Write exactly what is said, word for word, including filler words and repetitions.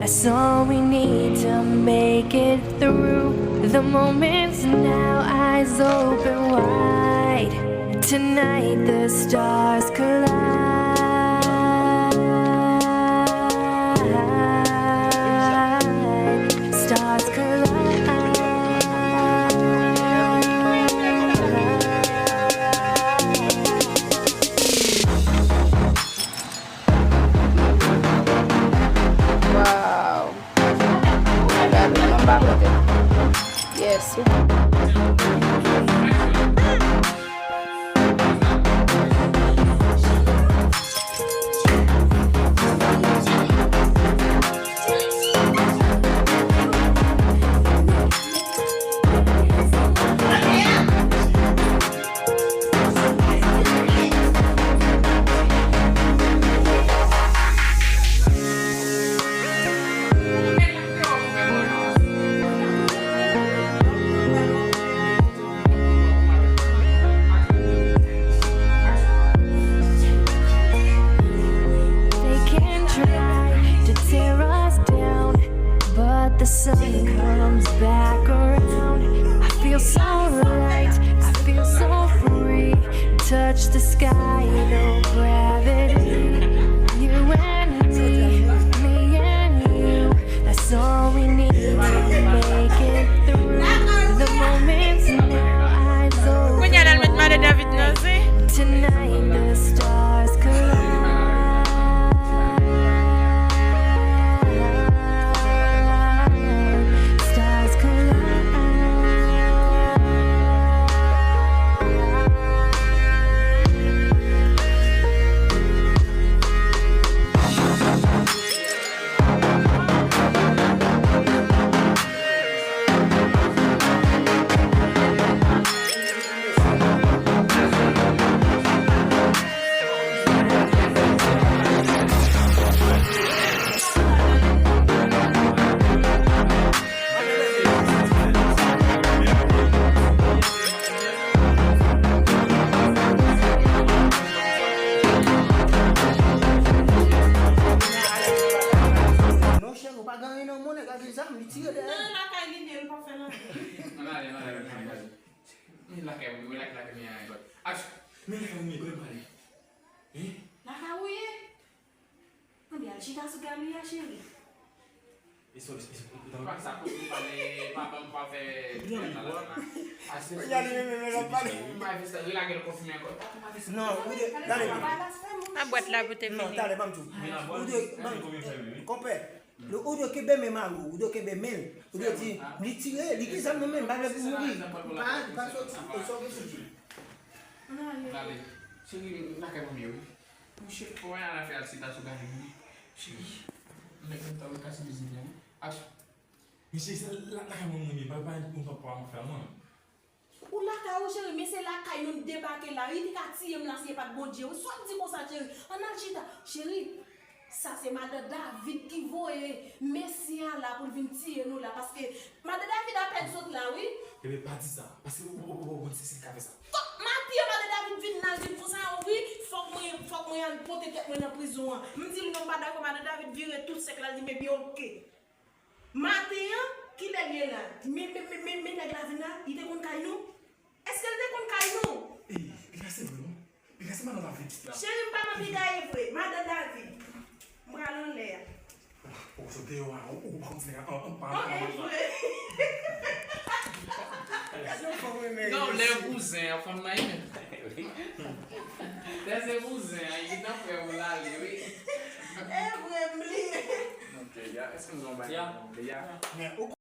That's all we need to make it through the moments now, eyes open wide. Tonight the stars collide. Stars collide. Wow. Gade, anba kote. Yes. They can try to tear us down, but the sun comes back around. I feel so light, I feel so free. Touch the sky, no gravity. You and me, me and you. That's all we need to make it through the moments now. Eyes open wide. Tonight the stars collide. Stars collide. Non, cheri, ou pa gen anyen nan men w, nèg la gen zam, li tire dèyè. Nan lakay li, li p ap fè l anyen. Ann ale, ann ale, ann ale. Men lakay mwen, men lakay, lakay mwen an. Aksyon. Men lakay mwen, men lakay mwen. Hein? Lakay ou ye? Ann ale chita sou galri a, cheri. E sa, e sa, e sa. Pa sa, pou pale, pa ban m pa fè. Aksyon. Ou gade, men, men, men, l ap pale. M pa vle sa, relage l konfime ankò. Non, ou de, gade, men. A bwat la pou te fini. Non, talè, ban m di w. Ou de, ban m, konpè. Ou dwe kenbe men mari w, ou dwe kenbe men l. Ou dwe di, li tire, li gen zam nan men l, m pa vle pou mouri. Pa, pa soti, e sa w gen sou di. Ann ale. Cheri, m lakay manmi wi. Monchè, fò w al fè al chita sou galri wi. Cheri, nèg nan ta wè kase biznis la wi. Aksyon. Mesye, se la, lakay manmi wi, pa, pa, pa, pa, pa, pa, pa, Ou lakay ou, cheri, men se lakay nou n debake la. Li te ka tiye m la si se pa t Bondye. Ou sa w ap di konsa, cheri? Ann al chita. Cheri, sa se madan David ki voye mesye a la pou l vin tiye nou la. Paske madan David apèn sot la, wi. Ebyen, pa di sa. Paske ou, ou, ou, ou konn se, se li k ap fè sa. Fòk maten an, madan David vin la, l di m konsa, wi, fòk mwen, fòk mwen al pote tèt mwen nan prizon an. M di l non, m pa dakò. Madan David vire tout sèk la, l di m, ebyen, oke. Maten an, kilè l ye la? Men, men, men, men, men nèg la vin la, li te konn kay nou? Èske l te konn kay nou? Ey, piga se vre non. Piga se madan David la. Cheri, m pa nan piga e vre. Madan David. M pral anlè a. O, sot deyò a, ou, ou pa konn si nèg la an, an, pa an, an, e vre. Gade yon fanm renmen. Non, lè bouzen an, fanm nan renmen. Lè se bouzen an, li nan frè ou l ale, wi. E vre, m bliye. Ok, ya, èske m gen yon bagay pou mwen? Ya. Men, ou